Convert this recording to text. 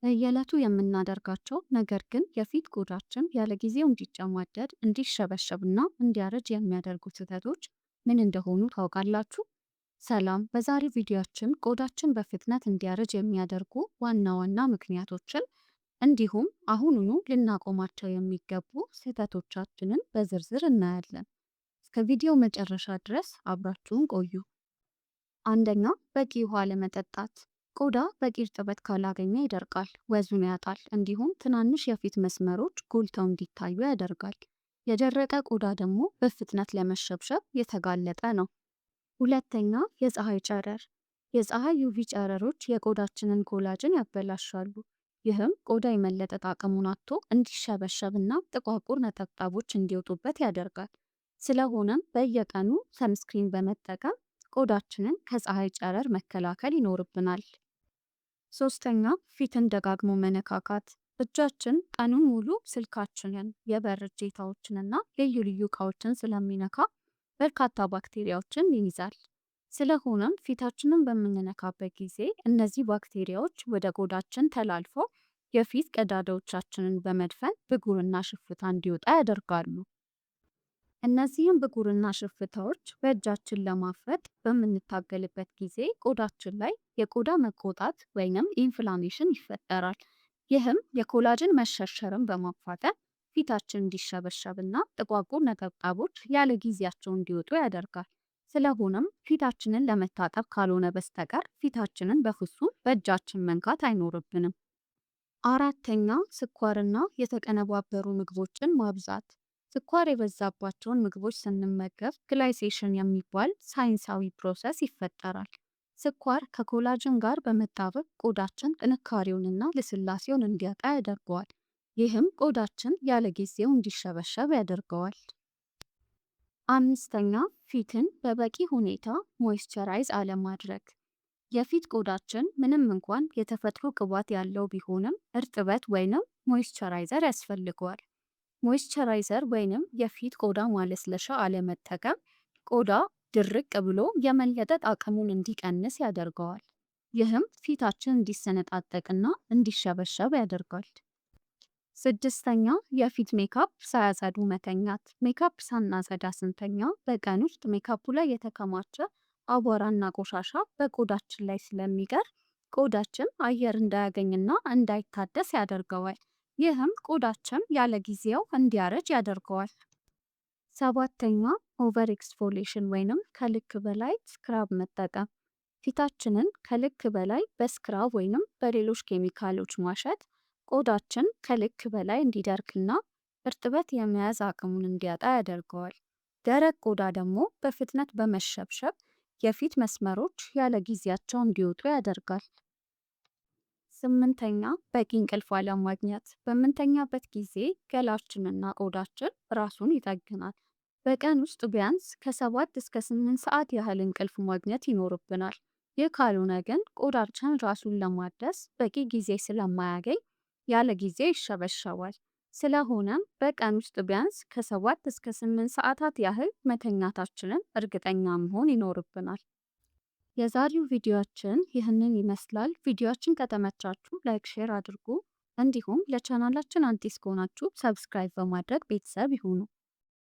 በየዕለቱ የምናደርጋቸው ነገር ግን የፊት ቆዳችን ያለጊዜው እንዲጨማደድ፣ እንዲሸበሸብና እንዲያረጅ የሚያደርጉ ስህተቶች ምን እንደሆኑ ታውቃላችሁ? ሰላም፣ በዛሬ ቪዲዮአችን ቆዳችን በፍጥነት እንዲያረጅ የሚያደርጉ ዋና ዋና ምክንያቶችን እንዲሁም አሁኑኑ ልናቆማቸው የሚገቡ ስህተቶቻችንን በዝርዝር እናያለን። እስከ ቪዲዮ መጨረሻ ድረስ አብራችሁን ቆዩ። አንደኛ፣ በቂ ውሃ አለመጠጣት። ቆዳ በቂ እርጥበት ካላገኘ ይደርቃል፣ ወዙን ያጣል፣ እንዲሁም ትናንሽ የፊት መስመሮች ጎልተው እንዲታዩ ያደርጋል። የደረቀ ቆዳ ደግሞ በፍጥነት ለመሸብሸብ የተጋለጠ ነው። ሁለተኛ፣ የፀሐይ ጨረር። የፀሐይ UV ጨረሮች የቆዳችንን collagen ያበላሻሉ። ይህም ቆዳ የመለጠጥ አቅሙን አጥቶ እንዲሸበሸብና ጥቋቁር ነጠብጣቦች እንዲወጡበት ያደርጋል። ስለሆነም በየቀኑ sunscreen በመጠቀም ቆዳችንን ከፀሐይ ጨረር መከላከል ይኖርብናል። ሶስተኛ፣ ፊትን ደጋግሞ መነካካት። እጃችን ቀኑን ሙሉ ስልካችንን፣ የበር እጀታዎችንና ልዩ ልዩ እቃዎችን ስለሚነካ በርካታ ባክቴሪያዎችን ይይዛል። ስለሆነም ፊታችንን በምንነካበት ጊዜ እነዚህ ባክቴሪያዎች ወደ ቆዳችን ተላልፈው የፊት ቀዳዳዎቻችንን በመድፈን ብጉርና ሽፍታ እንዲወጣ ያደርጋሉ። እነዚህም ብጉርና ሽፍታዎች በእጃችን ለማፈጥ በምንታገልበት ጊዜ ቆዳችን ላይ የቆዳ መቆጣት ወይንም inflammation ይፈጠራል። ይህም የ collagen መሸርሸርን በማፋጠን ፊታችን እንዲሸበሸብና ጥቋቁር ነጠብጣቦች ያለ ጊዜያቸው እንዲወጡ ያደርጋል። ስለሆነም ፊታችንን ለመታጠብ ካልሆነ በስተቀር ፊታችንን በፍጹም በእጃችን መንካት አይኖርብንም። አራተኛ፣ ስኳርና የተቀነባበሩ ምግቦችን ማብዛት። ስኳር የበዛባቸውን ምግቦች ስንመገብ glycation የሚባል ሳይንሳዊ process ይፈጠራል። ስኳር ከ collagen ጋር በመጣበቅ ቆዳችን ጥንካሬውንና ልስላሴውን እንዲያጣ ያደርገዋል። ይህም ቆዳችን ያለ ጊዜው እንዲሸበሸብ ያደርገዋል። አምስተኛ፣ ፊትን በበቂ ሁኔታ moisturize አለማድረግ። የፊት ቆዳችን ምንም እንኳን የተፈጥሮ ቅባት ያለው ቢሆንም እርጥበት ወይንም moisturizer ያስፈልገዋል። Moisturizer ወይንም የፊት ቆዳ ማለስለሻ አለመጠቀም ቆዳ ድርቅ ብሎ የመለጠጥ አቅሙን እንዲቀንስ ያደርገዋል። ይህም ፊታችን እንዲሰነጣጠቅና እንዲሸበሸብ ያደርጋል። ስድስተኛ፣ የፊት ሜካፕ ሳያጸዱ መተኛት። ሜካፕ ሳናጸዳ ስንተኛ በቀን ውስጥ ሜካፑ ላይ የተከማቸ አቧራና ቆሻሻ በቆዳችን ላይ ስለሚቀር ቆዳችን አየር እንዳያገኝና እንዳይታደስ ያደርገዋል። ይህም ቆዳችን ያለ ጊዜው እንዲያረጅ ያደርገዋል። ሰባተኛ፣ over exfoliation ወይንም ከልክ በላይ scrub መጠቀም። ፊታችንን ከልክ በላይ በ scrub ወይንም በሌሎች ኬሚካሎች ማሸት ቆዳችን ከልክ በላይ እንዲደርቅና እርጥበት የመያዝ አቅሙን እንዲያጣ ያደርገዋል። ደረቅ ቆዳ ደግሞ በፍጥነት በመሸብሸብ የፊት መስመሮች ያለ ጊዜያቸው እንዲወጡ ያደርጋል። ስምንተኛ፣ በቂ እንቅልፍ አለማግኘት። በምንተኛበት ጊዜ ገላችንና ቆዳችን ራሱን ይጠግናል። በቀን ውስጥ ቢያንስ ከ7 እስከ 8 ሰዓት ያህል እንቅልፍ ማግኘት ይኖርብናል። ይህ ካልሆነ ግን ቆዳችን ራሱን ለማደስ በቂ ጊዜ ስለማያገኝ ያለ ጊዜ ይሸበሸባል። ስለሆነም በቀን ውስጥ ቢያንስ ከ7 እስከ 8 ሰዓታት ያህል መተኛታችንን እርግጠኛ መሆን ይኖርብናል። የዛሬው ቪዲዮአችን ይህንን ይመስላል። ቪዲዮአችን ከተመቻችሁ like፣ share አድርጉ። እንዲሁም ለቻናላችን አዲስ ከሆናችሁ subscribe በማድረግ ቤተሰብ ይሁኑ።